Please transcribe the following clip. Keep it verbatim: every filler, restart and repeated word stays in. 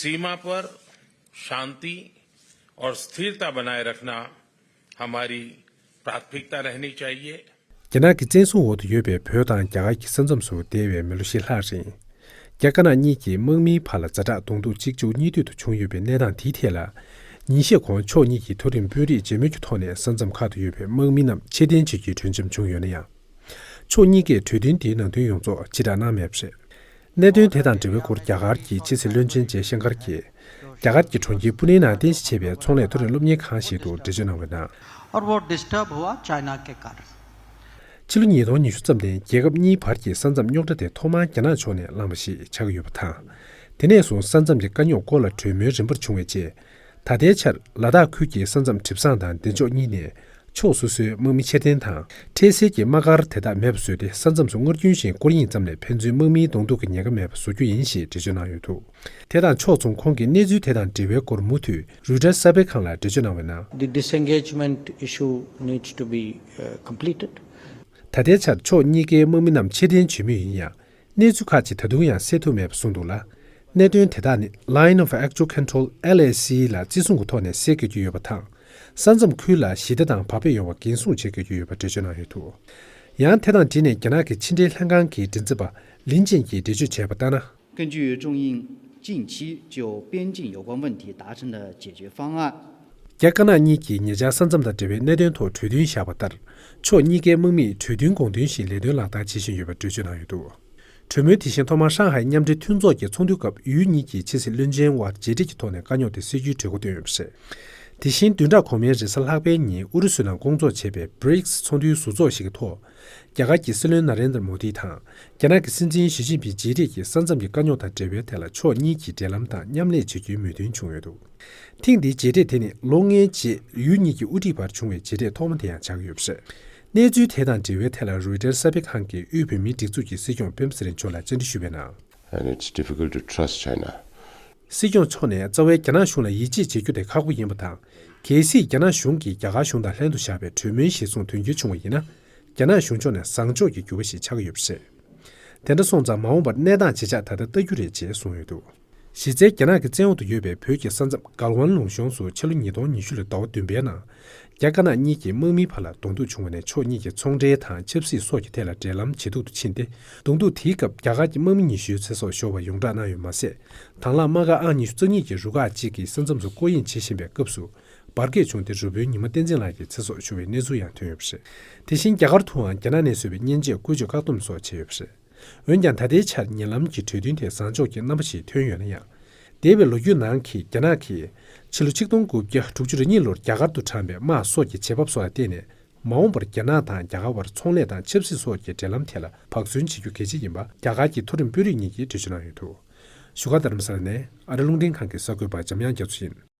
सीमा पर शांति और स्थिरता बनाए रखना हमारी प्राथमिकता रहनी चाहिए। རྒྱ་ནག་གི་བཙན་བཟུང་འོག་ཏུ་ཡོད་པའི་བོད་དང་རྒྱ་གར་གྱི་ས་མཚམས་སུ་འདས་པའི་མི་ལོ་བཞི་ལྷག་རིང་། རྒྱ་དཀར་ནག་གཉིས་ཀྱི་དམག་མིའི་བར་ལ་ཛ་དྲག་གདོང་ཐུག་གཅིག་མཇུག་གཉིས་མཐུད་དུ་བྱུང་ཡོད་པའི་གནས་སྟངས་དེའི་ཐད་ལ། ཉིན་ཤས་གོང་ཕྱོགས་གཉིས་ཀྱི་མཐོ་རིམ་དཔོན་རིགས་མཇལ་མོལ་གྱི་ཐོག་ནས་ས་མཚམས་ཁག་ཏུ་ཡོད་པའི་དམག་མི་རྣམས་ཕྱིར་འཐེན་བྱེད་རྒྱུའི་གྲོས་འཆམ་བྱུང་ཡོད་ན་ཡང་། ཕྱོགས་གཉིས་ཀས་གྲོས་མཐུན་དེའི་ནང་དོན་ཡོངས་རྫོགས་ཕྱིར་བསྒྲགས་གནང་མེད་པ་རེད། གནད་དོན་དེ་དང་འབྲེལ་བའི་སྐོར་རྒྱ་གར་གྱི་ཕྱི་སྲིད་བློན་ཆེན་ཇེ་ཤང་ཀར་གྱིས། རྒྱ་གར་གྱི་གྲོང་ཁྱེར་པུ་ནེའི་ནང་རྟེན་གཞི་བྱས་པའི་ཚོང་ལས་མཐོ་རིམ་སློབ་གཉེར་ཁང་ཞིག་ཏུ་འགྲེལ་བརྗོད་གནང་བའི་ནང་། और वो डिस्टर्ब हुआ चाइना के कारण। ཕྱི་ལོ་ཉིས་སྟོང་ཉི་ཤུ་ཙམ་ནས་རྒྱལ་ཁབ་གཉིས་བར་གྱི་ས་མཚམས་རྙོག་དྲ་དེ་ཐོག་མར་རྒྱ་ནག་ཕྱོགས་ནས་བསླངས་པ་ཞིག་ཆགས་ཀྱི་ཡོད་པ་དང་། དེ་ནས་བཟུང་ས་མཚམས་ཀྱི་དཀའ་རྙོག་སྐོར་ལ་གྲོས་མོལ་རིམ་པར་བྱུང་བའི་རྗེས། ད་ལྟའི་ཆར་ལ་དྭགས་ཁུལ་གྱི་ས་མཚམས་གྲིབ་བསང་དང་བདེ་མཆོག་གཉིས་ནས་ཕྱོགས་སོ་སོའི་དམག་མི་ཕྱིར་འཐེན་དང་། འཕྲལ་སེལ་གྱི་དམག་སྒར་དེ་དག་མེད་པ་བཟོས་ཏེ་ས་མཚམས་སུ་སྔར་རྒྱུན་བཞིན་སྐོར་གཡེང་ཙམ་ལས་ཕན་ཚུན་དམག་མིའི་གདོང་ཐུག་གི་ཉེན་ཁ་མེད་པ་བཟོ་རྒྱུ་ཡིན་ཞེས་འགྲེལ་བརྗོད་གནང་ཡོད་འདུག་དེ་དང་ཕྱོགས་མཚུངས་ཁོང་གིས་གནས་ཚུལ་དེ་དང་འབྲེལ་བའི་སྐོར་མུ་མཐུད་རུའི་ཊར་གསར་སྤེལ་ཁང་ལ་འགྲེལ་བརྗོད་གནང་བའི་ནང་། The disengagement issue needs to be, uh, completed. ད་ལྟའི་ཆར་ཕྱོགས་གཉིས་ཀའི་དམག་མི་རྣམས་ཕྱིར་འཐེན་བྱེད་མུས་ཡིན་ཡང་། གནས་ཚུལ་ཁག་ཅིག་ད་དུང་ཡང་སེལ་ཐུབ་མེད་པ་གསུངས་འདུག་ལ། གནད་དོན་དེ་དག་ནི་Line of Actual Control LAC ལ་བརྩི་སྲུང་གི་ཐོག་ནས་སེལ་དགོས་ཀྱི་ཡོད་པ་དང་། ས་མཚམས་ཁུལ་ལ་ཞི་བདེ་དང་བག་ཕེབས་ཡོང་བར་འགན་སྲུང་བྱེད་དགོས་ཀྱི་ཡོད་པ་འགྲེལ་བརྗོད་གནང་ཡོད་འདུག་ཡང་དེ་དང་འབྲེལ་ནས་རྒྱ་ནག་གི་ཕྱི་འབྲེལ་ལྷན་ཁང་གི་མགྲིན་ཚབ་པ་ལིན་ཅན་གྱིས་འགྲེལ་བརྗོད་བྱས་པ་ལྟར་ན། 根据中印近期就边境有关问题达成的解决方案。རྒྱ་དཀར་ནག་གཉིས་ཀྱིས་ཉེ་ཆར་ས་མཚམས་དང་འབྲེལ་བའི་གནད་དོན་ཐོག་གྲོས་མཐུན་བཞག་པ་ལྟར། ཕྱོགས་གཉིས་ཀའི་དམག་མིས་གྲོས་མཐུན་དགོངས་དོན་བཞིན་ལས་དོན་ལག་བསྟར་བྱེད་བཞིན་ཡོད་པའི་འགྲེལ་བརྗོད་གནང་ཡོད་འདུག་གྲོས་མོལ་དེ་བཞིན་ཐོག་མར་ཧྲང་ཧའེ་མཉམ་འབྲེལ་མཐུན་ཚོགས་ཀྱི་ཚོགས་འདུའི་སྐབས་ཡུལ་གཉིས་ཀྱི་ཕྱི་སྲིད་བློན་ཆེན་དབར་མཇལ་འཕྲད་ཀྱི་ཐོག་ནས་དཀའ་རྙོག་དེ་སེལ་རྒྱུའི་གྲོས་འགོ་བཏོན་ཡོད་པ་རེད། དེ་བཞིན་བདུན་ཕྲག་གོང་མའི་རེས་གཟའ་ལྷག་པའི་ཉིན་ཨུ་རུ་སུའི་ནང་སྐོང་ཚོགས་བྱས་པའི་བྷི་རིགས་ཚོགས་འདུའི་ཟུར་ཚོགས་ཤིག་གི་ཐོག་རྒྱ་གར་གྱི་སྲིད་བློན་ན་རེན་དྲ་མོ་དི་དང་། རྒྱ་ནག་གི་སྲིད་འཛིན་ཞི་ཅིན་ཕིང་མཇལ་འཕྲད་ཀྱིས་ས་མཚམས་ཀྱི་དཀའ་རྙོག་དང་འབྲེལ་བའི་ཐད་ལ་ཕྱོགས་གཉིས་ཀྱི་འབྲེལ་ལམ་དང་མཉམ་ལས་བྱེད་རྒྱུའི་མོས་མཐུན་བྱུང་ཡོད་འདུག་ཐེངས་འདིའི་མཇལ་འཕྲད་དེ་ནི་ལོ་ལྔའི་རྗེས་ཡུལ་གཉིས་ཀྱི་དབུ་ཁྲིད་བར་བྱུང་བའི་མཇལ་འཕྲད་ཐོག་མ་དེ་ཡང་ཆགས་ཀྱི་ཡོད་པ་རེད། གནས་ཚུལ་དེ་དང་འབྲེལ་བའི་ཐད་ལ་རོའི་ཊར་གསར་སྤེལ་ཁང་གིས་དབུས་བོད་མིའི་སྒྲིག་འཛུགས་ཀྱི་སྲིད་སྐྱོང་སྤེན་པ་ཚེ་རིང་མཆོག་ལ་བཅར་འདྲི་ཞུས་པའི་ནང་། And it's difficult to trust China. སྲིད་སྐྱོང་མཆོག་ནས་རྩ་བའི་རྒྱ་ནག་གཞུང་ལ་ཡིད་ཆེས་བྱེད་རྒྱུ་དེ་ཁག་པོ་ཡིན་པ་དང་། གལ་སྲིད་རྒྱ་ནག་གཞུང་གིས་རྒྱ་གར་གཞུང་དང་ལྷན་དུ་བཞག་པའི་གྲོས་མོལ་གཞིར་བཟུང་དོན་འཁྱོལ་བྱུང་བ་ཡིན་ན། རྒྱ་ནག་གཞུང་ཕྱོགས་ནས་བཟང་ཕྱོགས་ཀྱི་འགྱུར་བ་ཞིག་ཆགས་ཀྱི་ཡོད་པ་རེད། དེ་འདྲ་སོང་ཙང་མ་འོངས་པར་གནས་སྟངས་ཇེ་འཇགས་ད་ལྟ་ལྟ་རྒྱུ་རེད་ཅེས་གསུངས་ཡོད་འདུག་གཞི་རྩའི་རྒྱ་ནག་གི་བཙན་འོག་ཏུ་ཡོད་པའི་བོད་ཀྱི་ས་མཚམས་གལ་ཝན་ལུང་གཤོང་སུ་ཕྱི་ལོ་ཉིས་སྟོང་ཉི་ཤུ་ལོའི་ཟླ་བ་བདུན་པའི་ནང་། རྒྱ་དཀར་ནག་གཉིས་ཀྱི་དམག་མིའི་བར་ལ་གདོང་ཐུག་བྱུང་བ་ནས་ཕྱོགས་གཉིས་ཀྱི་ཚོང་འབྲེལ་དང་ཆབ་སྲིད་སོགས་ཀྱི་ཐད་ལ་འབྲེལ་ལམ་ཇེ་སྡུག་ཏུ་ཕྱིན་ཏེ། གདོང་ཐུག་དེའི་སྐབས་རྒྱ་གར་གྱི་དམག་མི་ཉི་ཤུའི་ཚེ་སྲོག་ཤོར་བ་ཡོངས་བསྒྲགས་གནང་ཡོད་མ་ཟད། དང་བླངས་དམག་སྒར་ཨང་ཉི་ཤུ་རྩ་གཉིས་ཀྱི་རུ་ཁག་ཅིག་གིས་ས་མཚམས་སུ་སྐོར་གཡེང་བྱེད་བཞིན་པའི་སྐབས་སུ། འབར་གས་བྱུང་སྟེ་རུ་དཔོན་ཉི་མ་བསྟན་འཛིན་ལགས་ཀྱི་ཚེ་སྲོག་ཤོར་བའི་གནས་ཚུལ་ཡང་ཐོན་ཡོད་པ་རེད། དེ་བཞིན་རྒྱ་གར་དུའང་རྒྱ་ནག་ནས་བཟོས་པའི་མཉེན་ཆས་བཀོལ་སྤྱོད་བཀག་སྡོམ་སོགས་བྱས་ཡོད་པ་རེད། འོན་ཀྱང་ད་ལྟའི་ཆར་ཉེ་ལམ་གྱི་གྲོས་མཐུན་དེ་བཟང་ཕྱོགས་ཀྱི་རྣམ་པ་ཞིག་ཐོན་ཡོད་ན་ཡང་། འདས་པའི་ལོ་རྒྱུས་ནང་གི་རྒྱ་ནག་གིས་ཕྱི་ལོ་ཆིག་སྟོང་དགུ་བརྒྱ་དྲུག་ཅུ་རེ་གཉིས་ལོར་རྒྱ་གར་དུ་དྲངས་པའི་དམག་སོགས་ཀྱི་བྱེད་བབ་སོགས་ལ་བརྟེན་ནས། མ་འོངས་པར་རྒྱ་ནག་དང་རྒྱ་གར་བར་ཚོང་ལས་དང་ཆབ་སྲིད་སོགས་ཀྱི་འབྲེལ་ལམ་ཐད་ལ་བག་ཟོན་བྱེད་རྒྱུ་གལ་ཆེ་ཡིན་པ་རྒྱ་གར་གྱི་མཐོ་རིམ་དཔོན་རིགས་གཉིས་ཀྱིས་འགྲེལ་བརྗོད་གནང་ཡོད་འདུག་བཞུགས་སྒར་རྡ་རམ་ས་ལ་ནས་ཨ་རི་རླུང་འཕྲིན་ཁང་གི་གསར་འགོད་པ་འཇམ་དབྱངས་རྒྱ་མཚོ་ཡིན།